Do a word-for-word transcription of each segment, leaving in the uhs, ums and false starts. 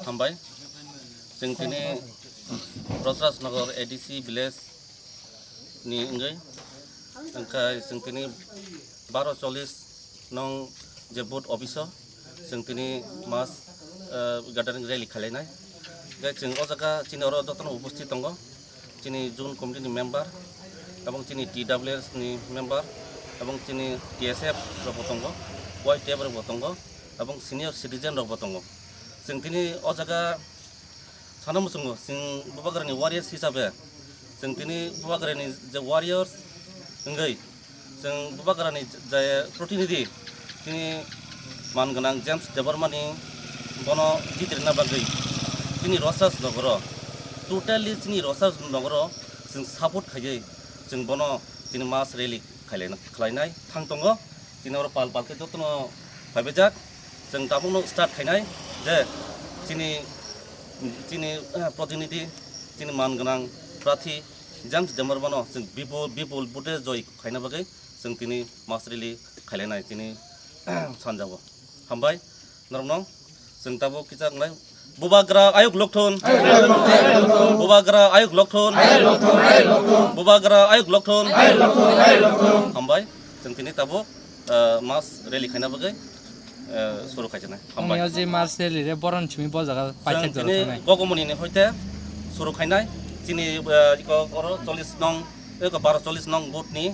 Hambai. Chwng tini Rosrajnagar A D C village ni wngwi, wngkha chwng tini baro chollish nong je booth office o chwng tini mass, eh, gathering rally khailainai. Hingkhe chwng o jaga chini oro jotono upasthit tongo, chini zone committee ni member, ebong chini T W S ni member, ebong chini T S F rok bo tongo, Y T F rok bo tongo, ebong senior citizen rok bo tongo. Chwng tini o jaga sana muchungo, chwng Bubagrani warriors hisabe, chwng tini Bubagrani je warriors wngwi, chwng Bubagrani je protinidhi, chini man gwnang James Debbarmani bono jitirna bagwi chini Rosas nogoro, totally chini Rosas nogoro chwng support khaiwi chwng bono chini mass rally khailai-, khlainai thang tongo. Chini oro pal pal khe jotono phaibajak. Chwng tabukno start khainai je chini, chini, eh, protinidhi, chini man gwnang prathi James Debbarmano chwng bipul, bipul vote-e joy khaina bagwi chwng tini mass rally khailainai chini sanjao. Hambai norokno. Chwng tabuk kisa wngnai. Bubagra ayuk lokthun. Bubagra ayuk lokthun. Bubagra ayuk lokthun. Hambai. Chwng tini tabuk, eh, mass rally khaina bagwi, eh, suru khaijaknai. Hambai. Ongya je mass rally re boron chimi bo jaga paithak jora tini thangnai. Gogomoni ni hoite suru khainai. Chini, eh, iko oro chollish nong, iko baro chollish nong booth ni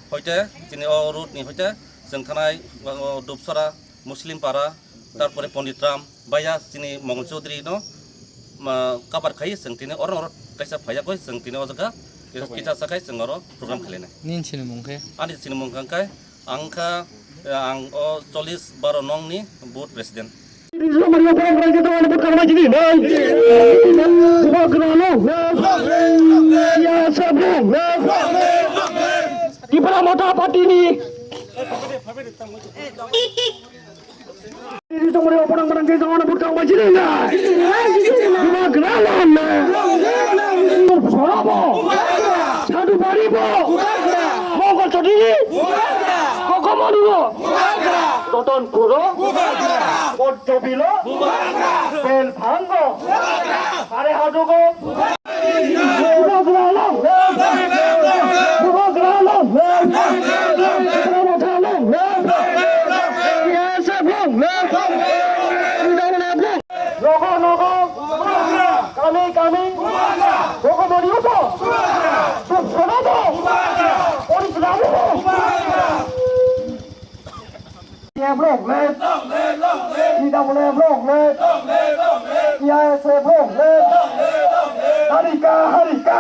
hoite, chini o road ni hoite chwng thanai, o Dupsara, Muslim Para, tarpore Pondit Ram, baya chini Mongol Chaudhary no, ma, cover khai chwng tini oro oro kaisa phaiya koi chwng tini o jaga kita sakai chwng oro program khailai nai. Nini sinimung khe? Ani sinimung khe ang kha, ang o chollish baro nong ni booth president. Tipra Motha Party ni Tongmani oporang barang ke jongana butang bajirina. Bubagra lama. Sorabo. Sadu baribo. Mongol Chaudhary. Kokomonuo. Doton Kuro. Kodobilo. Belphango. Are hadugo. Nogo nogo, kami kami, nogo mori upo, suksono bo, ori sinamu bo. T F long live. T W F long live. T I S F long live. Harika, harika.